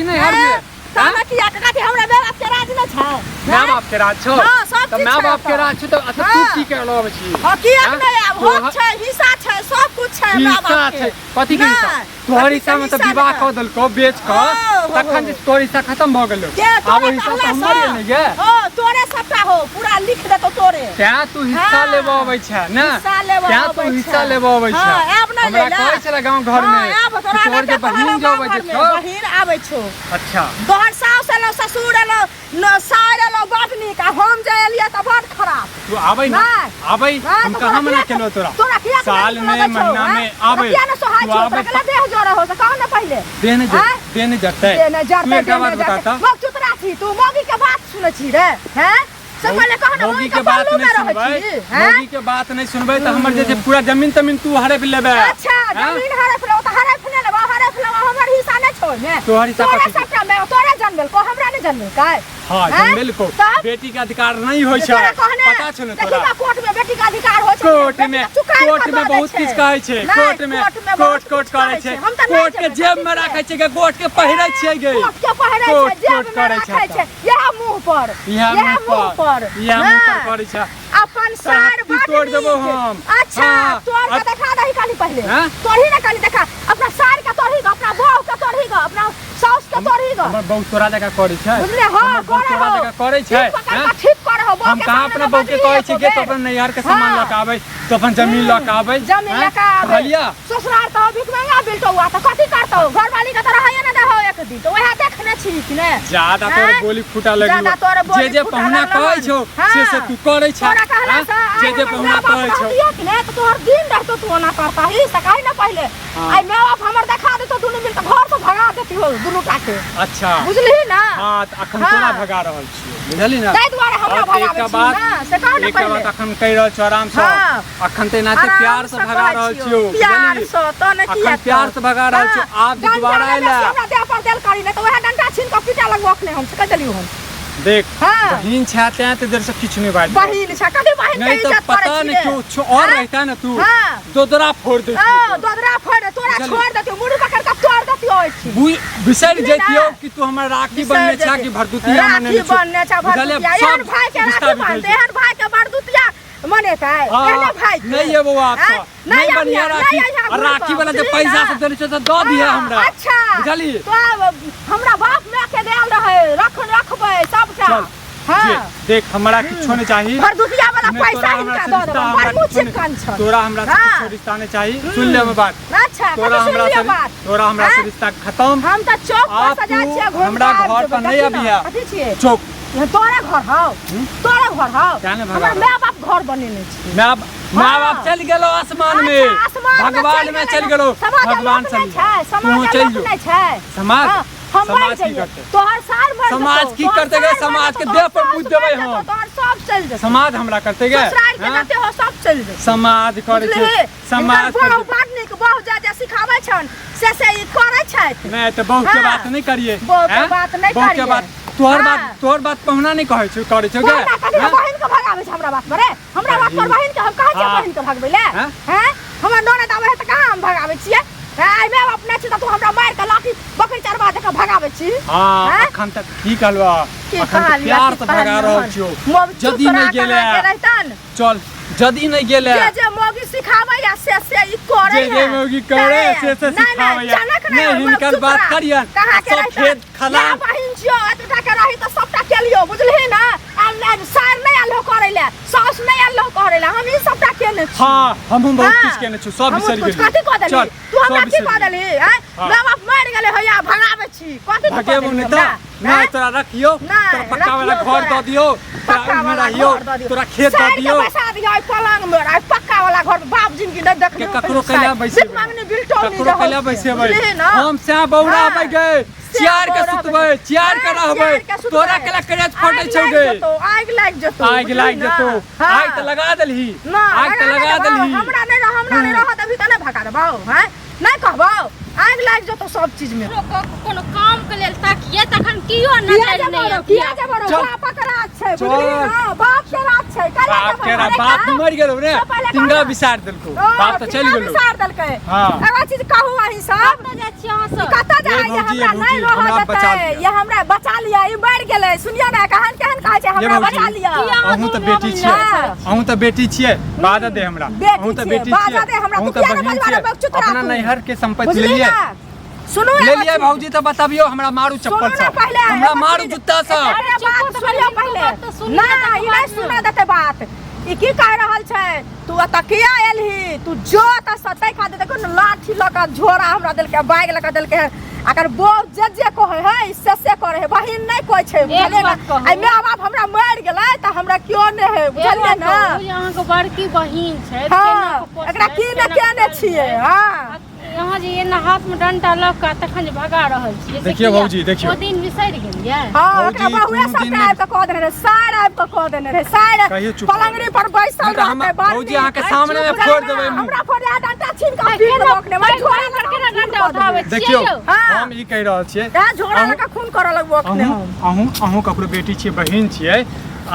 छी नैहर में? तहन किया कथी हमरा माय बाप के राज नहि छै? माय बाप के राज छौ? हाँ, सब तऽ चीज माय छै बाप के ओतऽ। राज छौ तऽ अच्छा तू हाँ। की करऽ अबै छी? हाँ, किया हाँ? नहि आब हक छै, हिस्सा छै, सब कुछ छै माय हिस्सा बाप के। छै? कथी के हिस्सा? नहि, तोहर कथी हिस्सा के में तऽ हिस्सा विवाह नहि। कऽ देलकौ बेच कऽ, ओ, हो, तखन हो। जे तोहर हिस्सा खतम भऽ गेलौ, के आब तोरे ओ हिस्सा तऽ कहला हमर सँ? ये ने गे। हो, तोरे सबटा हो, पूरा लिख देतौ तोरे। तैं तू हिस्सा हाँ। लेबऽ अबै छै ने? हिस्सा लेबऽ तैं तू अबै हिस्सा छै। लेबऽ अबै छै। हाँ, आब नहि हमरा लैला। कहै छलै गाँव घर हाँ, में आब कि तोरा तोहर जे नहि बहिन कहलौ जे अबै गाँव छै घरमे, छौ। बहिन आबै छौ। अच्छा। तोहर साउस एलौ, ससुर एलौ, न सार एलौ बड नीक, आ हम जे एलियै तऽ बड खराब। तू आबै ने, नहि। आबै। नहि, हम तऽ कहाँ तोरा मना किया केलौ तोरा? तोरा किया नहि साल नीक में लगै छौ, महीना आँय? में तोरा आबै। किया नहि सोहाइ तू छौ? आबै तोरा केना देह जरै हो से कह ने पहिले। देह नहि जर, आँय? देह नहि जरतै। देह नहि तू जरतै, एकटा देह बात नहि बता जरतै। तऽ। मौग चुतरा छी तू, मौगी के बात सुनै छी रे, हैं? से पहिले कह ने, मौगी मौगी के के बात पल्लू नहि में रहै सुनबै, छी, हैं? मौगी के बात नहि सुनबै तऽ हमर जे छै पूरा जमीन तमीन तू हड़प लेबै। अच्छा, हैं? जमीन हड़प लेबो तऽ हड़प नहि लेबो, हड़प लेबो, हमर हिस्सा नहि छौ ओहिमे। तोहर हिस्सा तोरे कथी? सबटा मे, तोरे जनमेलको, हमरा नहि जनमेलकै। हाँ, हैं? जनमेलको। तब? बेटी के अधिकार नहीं होइ छै। तोरा कहने पता छौ ने देखी तोरा? बा, कोर्ट में बेटी के अधिकार होइ छै। कोर्ट बेटी में, के चुकाएल कोर्ट कऽ में दऽ दै बहुत छै। किछु कहै छै। नहि, कोर्ट में कोर्ट में कोर्ट बहुत कोर्ट किछु करै कहै छै। छै। हम तऽ नहि कोर्ट के जेबै, जेब में कथी राखै छै गे, कोर्ट के पहिरै छियै गे। कोर्ट के पहिरै छै, कोर्ट जेब कोर्ट में करै छै राखै छै। इएह मुँह पर, इएह इएह मुँह पर। इएह मुँह पर नहि। करै छै। अपन सार हत्ती बड तोड़ि देबौ नीक। हम। अच्छा, हाँ, तोड़ के देखा दही खाली पहिले। हाँ? तोड़ही ने खाली देखा। अपना सार के तोड़ही ग, अपना बहू के तोड़ही ग, अपना साउस के तोड़ही ग। हमर बहू तोरा जकाँ करै छै? बुझले? हाँ, हमर बहू करे तोरा हो। जकाँ करै छै? ठीक पकड़ हाँ? के ठीक करे हो। बहू हम के कहाँ सामने अपना बहू के बजली कहै छियै एको कि तू बेर। अपन नैहर के सामान हाँ। लऽ के आबै, तू अपन जमीन लऽ के आबै? जमीन हाँ? लऽ के आबै। कहलियै? ससुराल तऽ भीख मंगा बिलटौआ तऽ कथी करतौ? घरवाली के तऽ रहैये ने देहो एक दिन, तऽ वएह देखने छी कि ने? ज्यादा तोर आँय? बोली फूटा लगलौ। ज्यादा तोर जे बोली जे फूटा पहुना लगलौ कहै हन। छौ से से हाँ। तू करै छे। तोरा कहला आँय? से आइ जे जे हमर पहुना माय बाप कहै छौ। रहतियै कि ने तऽ तोहर दिन रहतौ, तू ओना करतही से कही ने पहिले। हाँ। आइ माय बाप हमर देखा देतौ दुनू मिल तऽ घर से भगा देतियौ दुनू टा के। अच्छा। बुझलिही ना? हाँ, तऽ अखन हाँ। तोरा भगा रहल छियौ, बुझलही ना? ताहि दुआरे हमरा और भगाबै एकटा छी बात, ना, से कह ने एकटा पहिले। बात अखन कहि रहल छौ आराम से। हाँ। अखन तऽ एनाहिते आराम प्यार से से भगा कहै रहल छियौ, छियौ, प्यार बुझलही? से तऽ ने अखन किया प्यार से भगा रहल छियौ, हाँ, आब जे डंटा दोबारा नहि अयला। बेसी हमरा देह पर देल करी, नहि तऽ वएह डंटा छीन कऽ पीटा लगबो अखने हम, से कहि देलियौ हम। देख, हाँ। बहिन छै तें तऽ देर से किछु नहि बाजि। बहिन छै, कथी बहिन के नहीं तो इज्जत करै पता छी नहीं रे? क्यों छो और हाँ? रहता ना तू, हाँ। दोदरा फोड़ देती। ओ, दोदरा फोड़ दे, तोरा बुझलियै? छोड़ देतियौ, मुड़ी पकड़ कऽ तोड़ देतियौ ओहिठाम। बिसरि बुझलियै जैतियौ ना? कि तू हमर राखी बिसरि बनने छा जैतियौ। कि भरदुतिया राखी मनेने छौ। बनने छा, बुझलियै? भरदुतिया। एहन सब भाई के रिश्ता राखी बिगड़ि बान्हतै, जेतै। एहन भाई के भरदुतिया मनेतै? हाँ, एहने भाई के? नहीं एबो आप आँय? से। नहीं नहीं बनिया अबिहे, राखी। नहीं अइहे आ राखी घुरि वाला कऽ, जे बुझलिही पैसा ना? सब देने छौ से दऽ दिहे हाँ, हमरा। अच्छा। बुझली? तो आब हमरा बाप माय के देल रहै, रख रखबै सबटा। चल, हाँ। जे, देख हमरा किछो नहीं चाही। भरदुतिया वाला नहि पैसा तोरा हमरा हिनका से दऽ रिश्ता, देबै, हमरा बड़ मुँह किछो नहि- चिक्कन छौ। तोरा हमरा से हाँ। किछो रिश्ता नहीं चाही, सुन ले हमर बात। अच्छा, तोरा कथी हमरा सुनलियै से बात? तोरा हमरा से आँय? रिश्ता खत्म। हम तऽ चौक पर आब सजा तू छियै, घुमि हमरा कऽ आबि घर जेबै। पर नहि देखी ने, अबिहे। कथी छियै? चौक। तोरे घर हौ, तोरे घर हौ। तें ने भगा हमर रहल। माय बाप घर बनेने छै। माय माय बाप चलि गेलो आसमान में, अच्छा, आसमान में भगवान चलि में गेलै। चलि गेलो। समाज भगवान लोक नहि चलि छै, समाज तू चलि लोक जो। नहि छै। समाज? हाँ, हम समाज मरि की जइयै। करतै? तोहर सार मरि समाज जेतौ, की तोहर करतै गे? सार मरि समाज के जेतौ, देह पर तोहर कूद सास देबै मरि जेतौ, हम। तोहर सब चलि जेतौ। समाज हमरा करतै गे? ससुराल के हाँ? जते हो सब चलि जेतौ। समाज करै छै, बुझलिही? समाज हिनकर करै बहु छै। बड नीक, बहु जे जे सिखाबै छनि से से ई करै छथि। नहि तऽ बहु के हाँ। बात नहि करियै। बहु के हैं? बात नहि बहु के करियै। बात तोहर हाँ। बात, तोहर बात पहुना नहि कहै छौ, करै छौ गे? पहुना कथी? हैं? बहिन के भगाबै छै हमरा बात पर रे? हमरा बात पर बहिन के हम कहै छियै हाँ। बहिन के भगबै ले? हैं? हैं? हमर ननद आबै है तऽ कहाँ हम भगाबै छियै? हैं? आइ माय बाप नहि छै तऽ तू हमरा मारि के लाठी बकरी चरबा जकाँ भगाबै छी? हाँ, हैं? अखन तक की कहलवा? की अखन तक कहलियै, प्यार की से भगा कहलियै रहल हन? छियौ। मोग जदी चुप नहि रह गेलै। कहाँ के रहितन? चल, जदी नहि गेलै। जे जे मौगी सिखाबै या से से ई करै जे जे है। मौगी करै से से नहि, नहि, सिखाबै या। जनक नहि, नहि, हिनकर चुप बात रह। करियन। कहाँ के सब रहितन? खेत खदान। इएह बहिन छियौ, एतबा के रही तऽ सबटा केलियौ, बुझलिही ने? आब नहि, सार नहि आयल हो करै लए, साउस नहि आयल हो करै लए, हम ई सबटा केने छी। हाँ, हमहूँ बहुत हाँ। किछु केने छी, सब हमहूँ बिसरि किछु। गेलियै। कथी कऽ देलही? चल, तू हमरा सब की बिसरि कऽ गेलियै। देलही, आँय? हाँ। माय बाप मरि गेलै हैया, भगाबै छी। कथी तू कऽ भगेबो देलही नहि हमरा? तऽ? नहि, आँय? तोरा रखियौ, नहि, तोरा पक्का वाला रखियौ घर तोरा। दऽ दियौ, तोरा पक्का ओहिमे वाला रहियौ, घर दऽ दियौ। तोरा खेत दऽ साइड के दियौ। बैसा दियौ एहि पलंग मे, एहि पक्का वाला घर मे बाप जिनगी नहि देखने के हो ककरो कहियो कैला साइड। बैसेबै? भीख मांगनी बिलटौनी ककरो रहल कैला छै, बैसेबै? बुझलिही ने? हम सएह बौराबै हाँ। गे, चेयर के सुतबै, चेयर के हाँ, रहबै, चेयर के सुतबै। तोरा केला करेज फटै आगि छौ लागि गे? जेतौ, आगि लागि जेतौ, आगि बुझलिही लागि ने? जेतौ। हाँ। आगि तऽ लगा देलही, ना, आगि तऽ लगा देबौ, देलही। हमरा नहि रह, हमरा नहि हम्म। रहत अभी तऽ नहि भगा देबौ, हैं? नहि कहबौ, आगि लागि जेतौ सब चीज में। लोकक कोनो काम काम के लेल तकिए तखन कियो किया नजर जेबो नहि रो अतिया। किया जेबो रो चल। बापक राज छै चल। बुझली ना बाप के राज छै काहे बाप के जेबो रा अरे बाप का? मर गेलो रे तो पहिले तिंगा कहना। बिसार देलको ओ, बाप तऽ चलि तिनका गेलो बिसार देलकै हाँ। एगो चीज कहू अहीं सब कतऽ जाइ छियै अहाँ सब कतऽ ये जाइ भौजी, हमरा ये नहि भौजी, रहऽ हमरा बचा देतै लिअ। ये हमरा बचा लिअ ई मरि गेलै सुनियौ ने केहन केहन कहै छै ये हमरा भौजी। बचा लिअ किया अहूँ तऽ बेटी छियै हाँ। अहूँ तऽ बेटी छियै बाजा दे हमरा बेटी अहूँ तऽ छियै, बेटी बाजा छियै दे हमरा, अहूँ तू तऽ किया ने बहिन बजबा छियै रे, चुप रह अपना तू। नैहर के संपत्ति बुझली लेलियै ना सुनू एगो लेलियै चीज। भौजी तऽ बतबियौ हमरा मारू सुनू चप्पल ने से पहिले हमरा एगो मारू चीज। जूता से अरे चुप बात तऽ सुनियौ पहिले पहिले बात तऽ सुनियौ ना तकर ई नहि बाद ने। सुना देतै बात ई की कहि रहल छै तू एतऽ किया एलही तू जो तऽ सतै खातिर देखो ने लाठी लऽ कऽ झोरा हमरा देलकै बैग लऽ कऽ देलकै अगर बौ जे जे कहै है से से करै है बहिन नहि कहै छै बुझलियै ने बात कहू। आइ माय बाप हमरा मरि गेलै तऽ हमरा केओ नहि है एक बुझलियै बात ने कहू जे अहाँके बड़की बहिन छै तऽ हँ केना कऽ पोसलथि, एकरा की ने केना केने कऽ छियै करलथि? हँ अहाँ जे एना हाथ में डंटा लऽ कऽ तखन जे भगा रहल छियै से देखियौ किया? भौजी, देखियौ। ओ दिन बिसरि गेलियै हँ ओकरा भौजी, बहुए कोनो सबटा दिन आबि कऽ कऽ देने रहै सार आबि कऽ कऽ देने रहै सार कहियो चुप पलंगड़ी पर बैसल नहि तऽ हम- रहतै बड़ भौजी, नीक। अहाँके सामने मे चुप फोड़ि रहबै देबै ना, मुँह। हमरा फोड़ दे डंटा छीन कऽ पीट देबो ओकरे मैं झोरा पर केना डंटा उठाबै छियै देखियौ यौ? हाँ। हम ई कहि रहल छियै तैं झोरा अहूँ- लऽ कऽ खून करऽ लगबो अखने अहूँ हम अहूँ अहूँ ककरो बेटी छियै बहिन छियै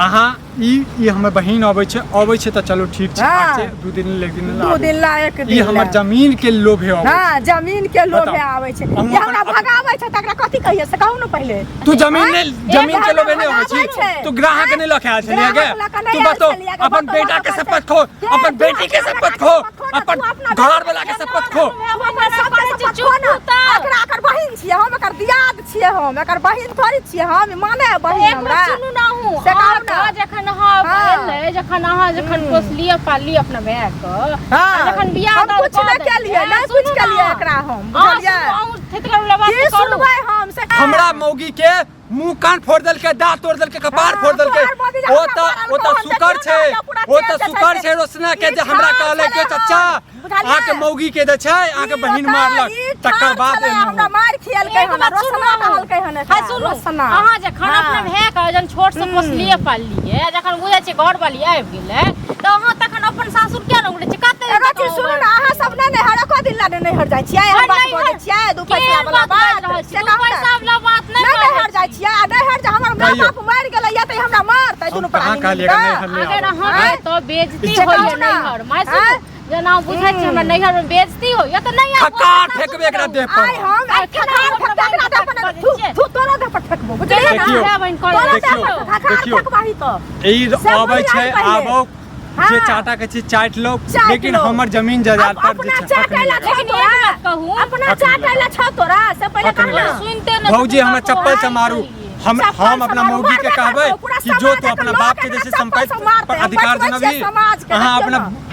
अहाँ ई ई हमर बहिन अबै छै अबै छै तऽ चलू ठीक छै हाँ। छै दू दिन एक दिन ला दू आबू। दिन ला एक ई दिन हमर ला। जमीन के लोभे अबै छै। हाँ जमीन के लोभे बताउ। आबै छै अहूँ ये हमरा अपन- भगाबै छै तकरा कथी कहिए से कहू ने पहिले तू जमीन नहीं जमीन के एक लोभे नहीं भगाबै अबै छी छै। तू ग्राहक नहीं लखे आयल छलियै गे ग्राहक लऽ कऽ नहि तू आयल बतो छलियै गे, अपन बतो बेटा के बतो शपथ खो के, अपन तू बेटी के अपना शपथ बेटा खो के शपथ खो ना, अपन तू अपना घर बेटा वाला के के शपथ खो तू अपन सबके करै छै, शपथ खो ना। चुप तऽ। एकरा एकर बहिन छियै हम एकर दियाद छियै हम एकर बहिन थोड़ी छियै हम ई माने है बहिन एक हमरा बात सुनू ना अहूँ से कहू अहाँके ना। जखन अहाँ हाँ। एलै जखन अहाँ जखन पोसलियै पाललियै अपना माय के हाँ। आ जखन बियाह हम दान कुछ कऽ नहि देलियै, केलियै, नहि सुनू कुछ ना। केलियै एकरा हम, अहाँ बुझलियै? सुनू, अहूँ थेथगर वला बात की करू। सुनबै हम से हमरा मौगी के मुंह कान फोड़ देलकै दांत तोड़ देलकै कपार हाँ, फोड़ देलकै तोहर मौगी जे ओ हमरा तऽ मारल ओ तऽ कहन सुकर देखियौ छै ने, हमरा पूरा ओ तेल तऽ जे सुकर छै छै रोशना के ई जे हमरा ठाढ़ कहले के छलै चचा हन, बुझलियै? अहाँके मौगी के जे छै अहाँके ई बहिन ओतऽ मारलक ई तकर ठाढ़ बाद छलै, एलहुँ हमरा मारि खियलकै एक हन बात सुनू रोशना अहूँ। कहलकै हन हाँ, एकरा, सुनू रोशना अहाँ जखन हाँ। अपना भाय के जहन छोट से पोसलिए पाललिए जखन बुझै छियै घर वाली आबि गेलै तऽ अहाँ तखन अपन सासुर किया ने उड़ै छियै कते दिन एगो तक चीज अहाँ सुनू उड़ै ने अहाँ सब नहि नैहर एको दिन ला नैहर जाइ छियै एहन छियै? बात बजै छियै दू केहन पैसा वाला बात बाजि रहल बात छी? से दू कहू ने पैसा वाला बात नहि नहि बाजै नैहर जाइ छी। छियै आ नैहर जे हमर माय कहियौ। बाप मरि गेलै या तऽ हमरा मारतै हम दुनू कहाँ प्राणी कहलियै मिल कऽ नैहर नहि अगर आबै। अहाँ आँय? तऽ बेइज्जती से होइए कहू ना। नैहर माय सुनू आँय? जेना बुझै छी हमरा नैहर में बेइज्जती होइए तऽ नहि आबू, खकार अपना फेकबै एकरा सासुर देह पर आइ हम आइ आइ खखार केना फेकबै एकरा देह पर बजै थू छियै? थू तोरा देह पर फेकबो बुझलियै ने देखियौ। भाय बहिन करै तोरा देह देखियौ, पर खखार देखियौ। फेकबाही तऽ ई से अबै बुझि छै जाइ पहिले। आबो जे हाँ। चाटा के चीज चाटि लो चाटि लेकिन लो। हमर जमीन जायदाद पर जे अपना छै हक चाटै नहि ला लगा। छौ लेकिन एक तोरा बात कहू अपना हक नहि चाटै ला छौ तोरा से पहिले हक कह नहि ना लगा। सुनते ने भौजी हमरा चप्पल से मारू हम चप्पल हम से अपना मारू, मौगी के मारबे कहबै करतौ, पूरा कि जो समाज तू अपना के बाप के लोक जैसे एकरा संपत्ति चप्पल से मारतै, पर हम अधिकार बचबै जनबी छियै समाज के, अहाँ देखियौ अपना ना।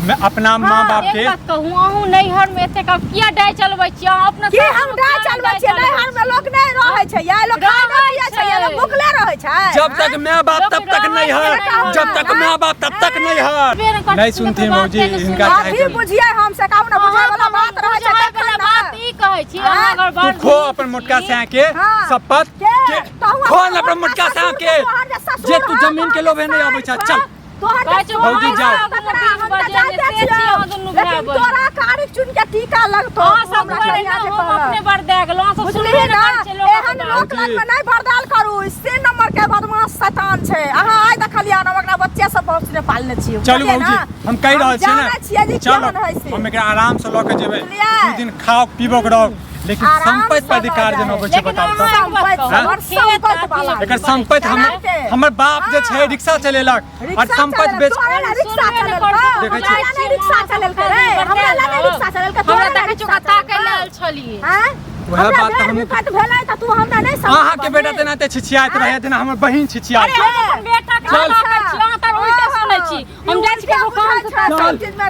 मैं अपना माँ हाँ, बाप एक के बात कहूँ अहूँ नैहर में एतेक आब किया डाय चलबै छियै अहाँ अपना की सासुर हम में डाय किया चलबै नहि छियै डाय नैहर में लोक नहि रहै छै या लोक खाय नहि पियै छै या लोक भुखले रहै छै जब तक मैं बाप लोक तब तक रहै नहीं छै, हर रहै जब तक छै। मैं बाप तब तक नहीं हर बेर कर- नहीं सुनथिन बात भौजी नहि सुनथिन। हिनका चाहे अभी बुझियै हम से कहू ने बुझै वाला बात रहै छै बुझाय तखन वाला ने बात ई कहै छी हाँ? अहाँ अगर तू बड़ खो नीक अपन छी, मोटका सैं के हाँ। शपथ के के तहु खो अपन न अपन मोटका सैं के तोहर जे ससुर जे तू हौ, जमीन के तोहर लोभे नहीं आबै सास छ चल हौ, तोहर कहै जे छौ, भौजी अहाँ जाओ। सब तकरा बीच हम तऽ बजेने जानिते से छी छियौ अहाँ दुनू भाय लेकिन बहिन। तोरा कारिक चुन के टीका लगतौ अहाँ तू सब हमरा दुआरे कहिया ने जे हम कहलक। अपने बरदा गेलहुँ अहाँ सब बुझलियै सुनबे ना नहि करै छियै लोकक एहन बात। लोक भौजी। लगमे नहि बर्दाल करू से नंबर के बदमाश शैतान छै अहाँ आइ देखलियै हम ओकरा बच्चे से पहुँचने पालने छियै चलू बुझलियै भौजी ना? हम कहि रहल छियै हम जानै छियै ने जे चलो केहन हइ से हम एकरा आराम से लऽ के जेबै बुझलियै? दू दिन खाओ पीबो के रहो लेकिन आराम संपत्ति से पर अधिकार लऽ जेना जाए। अबै छै लेकिन बताउ तऽ अहाँ एक बात संपत्ति कहू, हमर खेत संपत्ति अथी वाला। एकर संपत्ति हमर केना के? हमर बाप जे छै हाँ। रिक्शा चलेलक और रिक्शा संपत्ति चलेलक, बेच तोरा ला रिक्शा सुनबे नहि चलेलक, करै छै, देखै हमरा ला नहि रिक्शा चलेलकै रे, हमरा ला नहि रिक्शा चलेलकै, हमरा तोरा ला देखै छियौ रिक्शा कता के चलेलकै। लायल छलियै आँय? वएह हमरा बात तऽ भेड़ हमहूँ- विकट भेलै तऽ तू हमरा नहि समझबही। अहाँके बेटा तेनाते छिछियाइत रहै जेना हमर बहिन छिछियाइत अरे हम अपन बेटा के चल। ताकै छी अहाँ तऽ उल्टे सुनै छी हम जाइ छी ककरो काम से सब चल। चीजमे